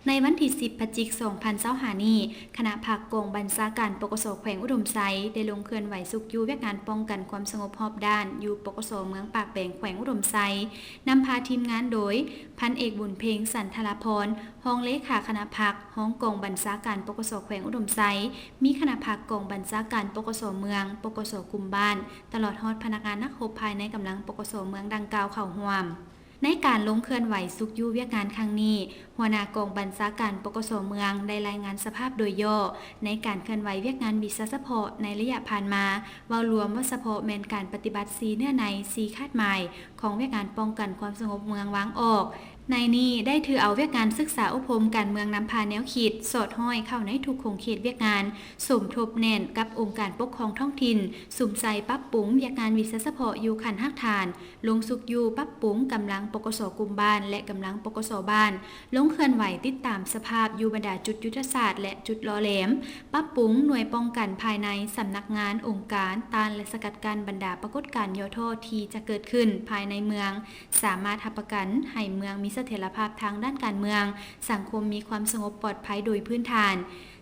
ໃນວັນທີສິບ ພະຈິກ ສອງພັນຊາວຫ້ານີ້, ຄະນະພັກກອງບັນຊາການ ປກສ ແຂວງອຸດົມໄຊ ໄດ້ລົງເຄື່ອນໄຫວຊຸກຍູ້ວຽກງານປ້ອງກັນຄວາມສະຫງົບຮອບດ້ານ ຢູ່ ປກສ ເມືອງປາກແບງ ແຂວງອຸດົມໄຊ, ນຳພາທີມງານໂດຍ ພັນເອກ ບຸນເພັງ ສັນທະລາພອນ, ຮອງເລຂາຄະນະພັກ, ຮອງກອງບັນຊາການ ປກສ ແຂວງອຸດົມໄຊ, ມີຄະນະພັກກອງບັນຊາການ ປກສ ເມືອງ, ປກສ ກຸ່ມບ້ານ, ຕະຫຼອດຮອດພະນັກງານນັກຮົບພາຍໃນກຳລັງ ປກສ ເມືອງດັ່ງກ່າວເຂົ້າຮ່ວມ. ໃນການລົງເຄື່ອນໄຫວຊຸກຍູ້ວຽກງານຄັ້ງນີ້, ຫົວໜ້າກອງບັນຊາການ ປກສ ເມືອງ ໄດ້ລາຍງານສະພາບໂດຍຫຍໍ້ ໃນການເຄື່ອນໄຫວວຽກງານວິຊາສະເພາະໃນໄລຍະຜ່ານມາ, ເວົ້າລວມວ່າສະເພາະແມ່ນການປະຕິບັດສີ່ເນື້ອໃນ ສີ່ຄາດໝາຍຂອງວຽກງານປ້ອງກັນຄວາມສະຫງົບເມືອງວາງອອກ. ໃນນີ້ໄດ້ຖືເອົາວຽກງານສຶກສາອົບຮົມການເມືອງນຳພາແນວຄິດ ສອດຫ້ອຍເຂົ້າໃນທຸກຂົງເຂດວຽກງານ, ສົມທົບແໜ້ນກັບອົງການປົກຄອງທ້ອງຖິ່ນ, ສຸມໃສ່ປັບປຸງວຽກງານວິຊາສະເພາະຢູ່ຂັ້ນຮາກຖານ, ລົງຊຸກຍູ້ປັບປຸງກຳລັງ ປກສ ກຸ່ມບ້ານ ແລະ ກຳລັງ ປກສ ບ້ານ, ລົງເຄື່ອນໄຫວຕິດຕາມສະພາບຢູ່ບັນດາຈຸດຍຸດທະສາດ ແລະ ຈຸດຫຼໍ່ແຫຼມ, ປັບປຸງໜ່ວຍປ້ອງກັນພາຍໃນສຳນັກງານ, ອົງການ, ຕ້ານ ແລະ ສະກັດກັ້ນບັນດາປາກົດການຫຍໍ້ທໍ້ທີ່ຈະເກີດຂຶ້ນພາຍໃນເມືອງ, ສາມາດຮັບປະກັນໃຫ້ເມືອງມີສະຖຽນລະພາບທາງດ້ານການເມືອງ, ສັງຄົມມີຄວາມສະຫງົບປອດໄພໂດຍພື້ນຖານ.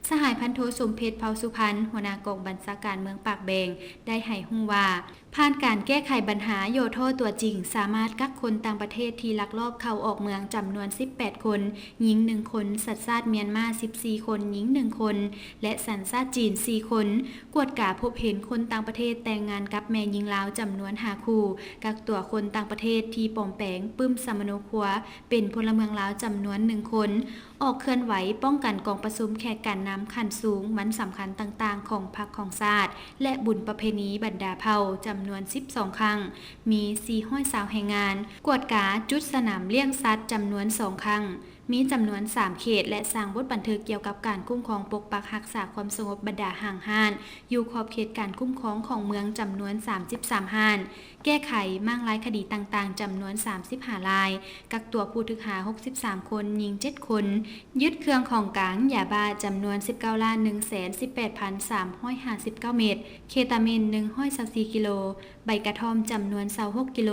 ສະຫາຍພັນໂທ ສົມເພັດ ເພົາສຸພັນ, ຫົວໜ້າກອງບັນຊາການເມືອງປາກແບງ ໄດ້ໃຫ້ຮູ້ວ່າ, ຜ່ານການແກ້ໄຂບັນຫາຫຍໍ້ທໍ້ຕົວຈິງ, ສາມາດກັກຄົນຕ່າງປະເທດທີ່ລັກລອບເຂົ້າອອກເມືອງຈຳນວນສິບແປດຄົນ, ຍິງໜຶ່ງຄົນ, ສັນຊາດມຽນມາສິບສີ່ຄົນ, ຍິງໜຶ່ງຄົນ ແລະ ສັນຊາດຈີນສີ່ຄົນ, ກວດກາພົບເຫັນຄົນຕ່າງປະເທດແຕ່ງງານກັບແມ່ຍິງລາວຈຳນວນຫ້າຄູ່, ກັກຕົວຄົນຕ່າງປະເທດທີ່ປອມແປງປຶ້ມສຳມະໂນຄົວເປັນພົນລະເມືອງລາວຈຳນວນໜຶ່ງຄົນ, ອອກເຄື່ອນໄຫວປ້ອງກັນກອງປະຊຸມແຂກການນຳຂັ້ນສູງວັນສຳຄັນຕ່າງໆຂອງພັກຂອງຊາດ ແລະ ບຸນປະເພນີບັນດາເຜົ່າຈຳນວນສິບສອງຄັ້ງ, ມີສີ່ຮ້ອຍຊາວແຮງງານ, ກວດກາຈຸດສະໜາມລ້ຽງສັດຈຳນວນສອງຄັ້ງ, ມີຈຳນວນສາມເຂດ ແລະ ສ້າງບົດບັນທຶກກ່ຽວກັບການຄຸ້ມຄອງປົກປັກຮັກສາຄວາມສະຫງົບບັນດາຫ້າງຮ້ານ ຢູ່ຂອບເຂດການຄຸ້ມຄອງຂອງເມືອງຈຳນວນສາມສິບສາມຮ້ານ, ແກ້ໄຂມ້າງລາຍຄະດີຕ່າງໆຈຳນວນສາມສິບຫ້າລາຍ, ກັກຕົວຜູ້ຖືກຫາຫົກສິບສາມຄົນ, ຍິງເຈັດຄົນ, ຍຶດເຄື່ອງຂອງກາງຢາບ້າຈຳນວນສິບເກົ້າລ້ານໜຶ່ງແສນສິບແປດພັນສາມຮ້ອຍຫ້າສິບເກົ້າເມັດ, ເຄຕາມິນໜຶ່ງຮ້ອຍຊາວສີ່ກິໂລ, ໃບກະທ່ອມຈຳນວນຊາວຫົກກິໂລ,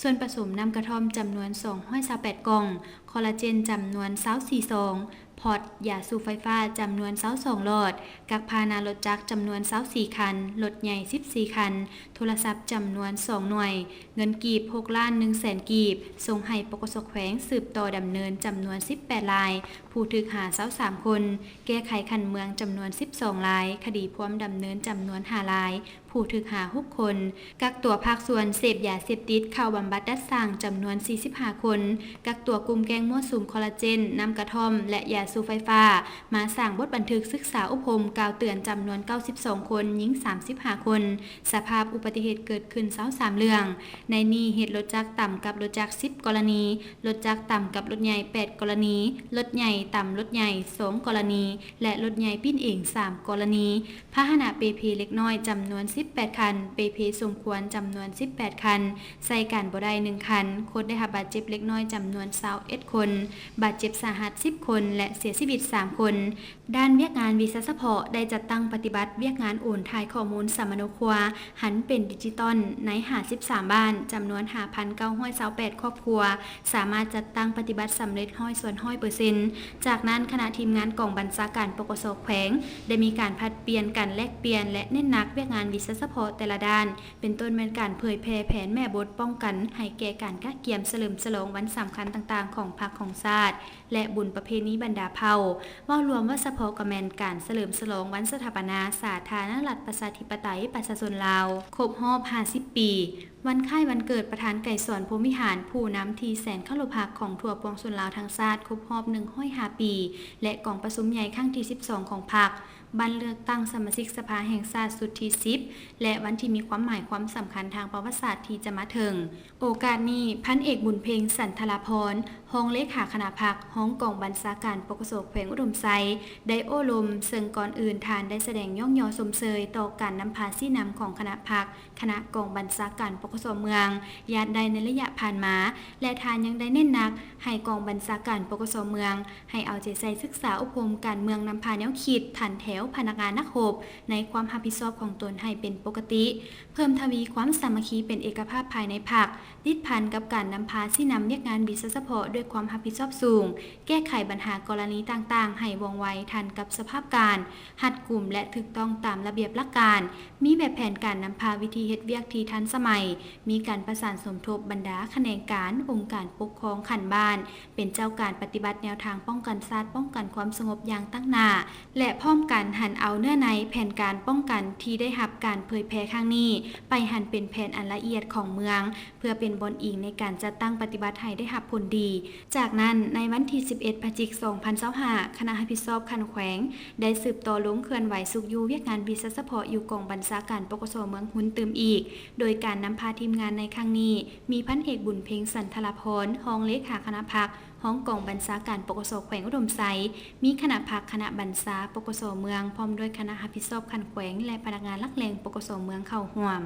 ສ່ວນປະສົມນ້ຳກະທ່ອມຈຳນວນສອງຮ້ອຍຊາວແປດກ່ອງ, ຄໍລາເຈນຈຳນວນຊາວສີ່ຊອງ, ພອດ, ຢາສູບໄຟຟ້າຈຳນວນຊາວສອງຫຼອດ, ກັກພາຫະນະລົດຈັກຈຳນວນຊາວສີ່ຄັນ, ລົດໃຫຍ່ສິບສີ່ຄັນ, ໂທລະສັບຈຳນວນສອງໜ່ວຍ, ເງິນກີບຫົກລ້ານໜຶ່ງແສນກີບ, ສົ່ງໃຫ້ ປກສ ແຂວງສືບຕໍ່ດຳເນີນຈຳນວນສິບແປດລາຍ, ຜູ້ຖືກຫາຊາວສາມຄົນ, ແກ້ໄຂຂັ້ນເມືອງຈຳນວນສິບສອງລາຍ, ຄະດີພວມດຳເນີນຈຳນວນຫ້າລາຍ, ຜູ້ຖືກຫາຫົກຄົນ, ກັກຕົວພາກສ່ວນເສບຢາເສບຕິດເຂົ້າບຳບັດດັດສ້າງຈຳນວນສີ່ສິບຫ້າຄົນ, ກັກຕົວກຸ່ມແກ້ງມົ້ວສຸມຄໍລາເຈນ, ນ້ຳກະທ່ອມ ແລະ ຢາສູບໄຟຟ້າ ມາສ້າງບົດບັນທຶກສຶກສາອົບຮົມກ່າວເຕືອນຈຳນວນເກົ້າສິບສອງຄົນ, ຍິງສາມສິບຫ້າຄົນ, ສະພາບອຸບັດຕິເຫດເກີດຂຶ້ນຊາວສາມເລື່ອງ, ໃນນີ້ເຮັດລົດຈັກຕຳກັບລົດຈັກສິບກໍລະນີ, ລົດຈັກຕຳກັບລົດໃຫຍ່ແປດກໍລະນີ, ລົດໃຫຍ່ຕຳລົດໃຫຍ່ສອງກໍລະນີ ແລະ ລົດໃຫຍ່ປີ້ນເອງສາມກໍລະນີ. ພາຫະນະເປເພເລັກນ້ອຍຈຳນວນສິບແປດຄັນ, ເປເພສົມຄວນຈຳນວນສິບແປດຄັນ, ໃຊ້ການບໍ່ໄດ້ໜຶ່ງຄັນ, ຄົນໄດ້ຮັບບາດເຈັບເລັກນ້ອຍຈຳນວນຊາວເອັດຄົນ, ບາດເຈັບສາຫັດສິບຄົນ ແລະ ເສຍຊີວິດສາມຄົນ. ດ້ານວຽກງານວິຊາສະເພາະໄດ້ຈັດຕັ້ງປະຕິບັດວຽກງານໂອນຖ່າຍຂໍ້ມູນສຳມະໂນຄົວຫັນເປັນດິຈິຕອນໃນຫ້າສິບສາມບ້ານ, ຈຳນວນຫ້າພັນເກົ້າຮ້ອຍຊາວແປດຄອບຄົວ, ສາມາດຈັດຕັ້ງປະຕິບັດສຳເລັດຮ້ອຍສ່ວນຮ້ອຍເປີເຊັນ. ຈາກນັ້ນ, ຄະນະທີມງານກອງບັນຊາການ ປກສ ແຂວງ ໄດ້ມີການຜັດປ່ຽນກັນແລກປ່ຽນ ແລະ ເນັ້ນໜັກວຽກງານວິຊາສະເພາະແຕ່ລະດ້ານ, ເປັນຕົ້ນແມ່ນການເຜີຍແຜ່ແຜນແມ່ບົດປ້ອງກັນໃຫ້ແກ່ການກະກຽມສະເຫຼີມສະຫຼອງວັນສຳຄັນຕ່າງໆຂອງພັກຂອງຊາດ ແລະ ບຸນປະເພນີບັນດາເຜົ່າ. ເວົ້າລວມວ່າສະເພາະກໍແມ່ນການສະເຫຼີມສະຫຼອງວັນສະຖາປະນາສາທາລະນະລັດປະຊາທິປະໄຕປະຊາຊົນລາວ ຄົບຮອບຫ້າສິບປີ, ວັນຄ້າຍວັນເກີດປະທານໄກສອນ ພົມວິຫານ ຜູ້ນຳທີ່ແສນເຄົາລົບຮັກຂອງທົ່ວປວງຊົນລາວທັງຊາດ ຄົບຮອບໜຶ່ງຮ້ອຍຫ້າປີ ແລະ ກອງປະຊຸມໃຫຍ່ຄັ້ງທີສິບສອງຂອງພັກ, ບັດເລືອກຕັ້ງສະມາຊິກສະພາແຫ່ງຊາດຊຸດທີສິບ ແລະ ວັນທີ່ມີຄວາມໝາຍຄວາມສຳຄັນທາງປະຫວັດສາດທີ່ຈະມາເຖິງ. ໂອກາດນີ້, ພັນເອກ ບຸນເພັງ ສັນທະລາພອນ, ຮອງເລຂາຄະນະພັກ, ຮອງກອງບັນຊາການ ປກສ ແຂວງອຸດົມໄຊ ໄດ້ໂອ້ລົມ, ເຊິ່ງກ່ອນອື່ນທ່ານໄດ້ສະແດງຍ້ອງຍໍຊົມເຊີຍຕໍ່ການນຳພາຊີ້ນຳຂອງຄະນະພັກ, ຄະນະກອງບັນຊາການ ປກສ ເມືອງ ຍາດໄດ້ໃນໄລຍະຜ່ານມາ ແລະ ທ່ານຍັງໄດ້ເນັ້ນໜັກໃຫ້ກອງບັນຊາການ ປກສ ເມືອງ ໃຫ້ເອົາໃຈໃສ່ສຶກສາອົບຮົມການເມືອງນຳພາແນວຄິດ, ທັນແຖ ວພະນັກງານນັກຮົບໃນຄວາມຮັບຜິດຊອບຂອງຕົນໃຫ້ເປັນປົກກະຕິ, ເພີ່ມທະວີຄວາມສາມັກຄີເປັນເອກະພາບພາຍໃນພັກ, ຕິດພັນກັບການນຳພາຊີ້ນຳວຽກງານວິຊາສະເພາະດ້ວຍຄວາມຮັບຜິດຊອບສູງ, ແກ້ໄຂບັນຫາກໍລະນີຕ່າງໆໃຫ້ວ່ອງໄວ, ທັນກັບສະພາບການ, ຮັດກຸມ ແລະ ຖືກຕ້ອງຕາມລະບຽບຫຼັກການ, ມີແບບແຜນການນຳພາວິທີເຮັດວຽກທີ່ທັນສະໄໝ, ມີການປະສານສົມທົບບັນດາຂະແໜງການ, ອົງການປົກຄອງຂັ້ນບ້ານ, ເປັນເຈົ້າການປະຕິບັດແນວທາງປ້ອງກັນຊາດ, ປ້ອງກັນຄວາມສະຫງົບຢ່າງຕັ້ງໜ້າ ແລະ ພ້ອມກັນຫັນເອົາເນື້ອໃນແຜນການປ້ອງກັນທີ່ໄດ້ຮັບການເຜີຍແຜ່ຄັ້ງນີ້ ໄປຫັນເປັນແຜນອັນລະອຽດຂອງເມືອງ, ເພື່ອເປັນບ່ອນອີງໃນການຈັດຕັ້ງປະຕິບັດໃຫ້ໄດ້ຮັບຜົນດີ. ຈາກນັ້ນ, ໃນວັນທີສິບເອັດ ພະຈິກ ສອງພັນຊາວຫ້າ, ຄະນະຮັບຜິດຊອບຂັ້ນແຂວງ ໄດ້ສືບຕໍ່ລົງເຄື່ອນໄຫວຊຸກຍູ້ວຽກງານວິຊາສະເພາະຢູ່ກອງບັນຊາການ ປກສ ເມືອງຮຸນຕື່ມອີກ, ໂດຍການນຳພາທີມງານໃນຄັ້ງນີ້ ມີພັນເອກ ບຸນເພັງ ສັນທະລະພອນ, ຮອງເລຂາຄະນະພັກ, ຮອງກອງບັນຊາການ ປກສ ແຂວງອຸດົມໄຊ, ມີຄະນະພັກ, ຄະນະບັນຊາ ປກສ ເມືອງ, ພ້ອມດ້ວຍຄະນະຮັບຜິດຊອບຂັ້ນແຂວງ ແລະ ພະນັກງານຫຼັກແຫຼ່ງ ປກສ ເມືອງ ເຂົ້າຮ່ວມ.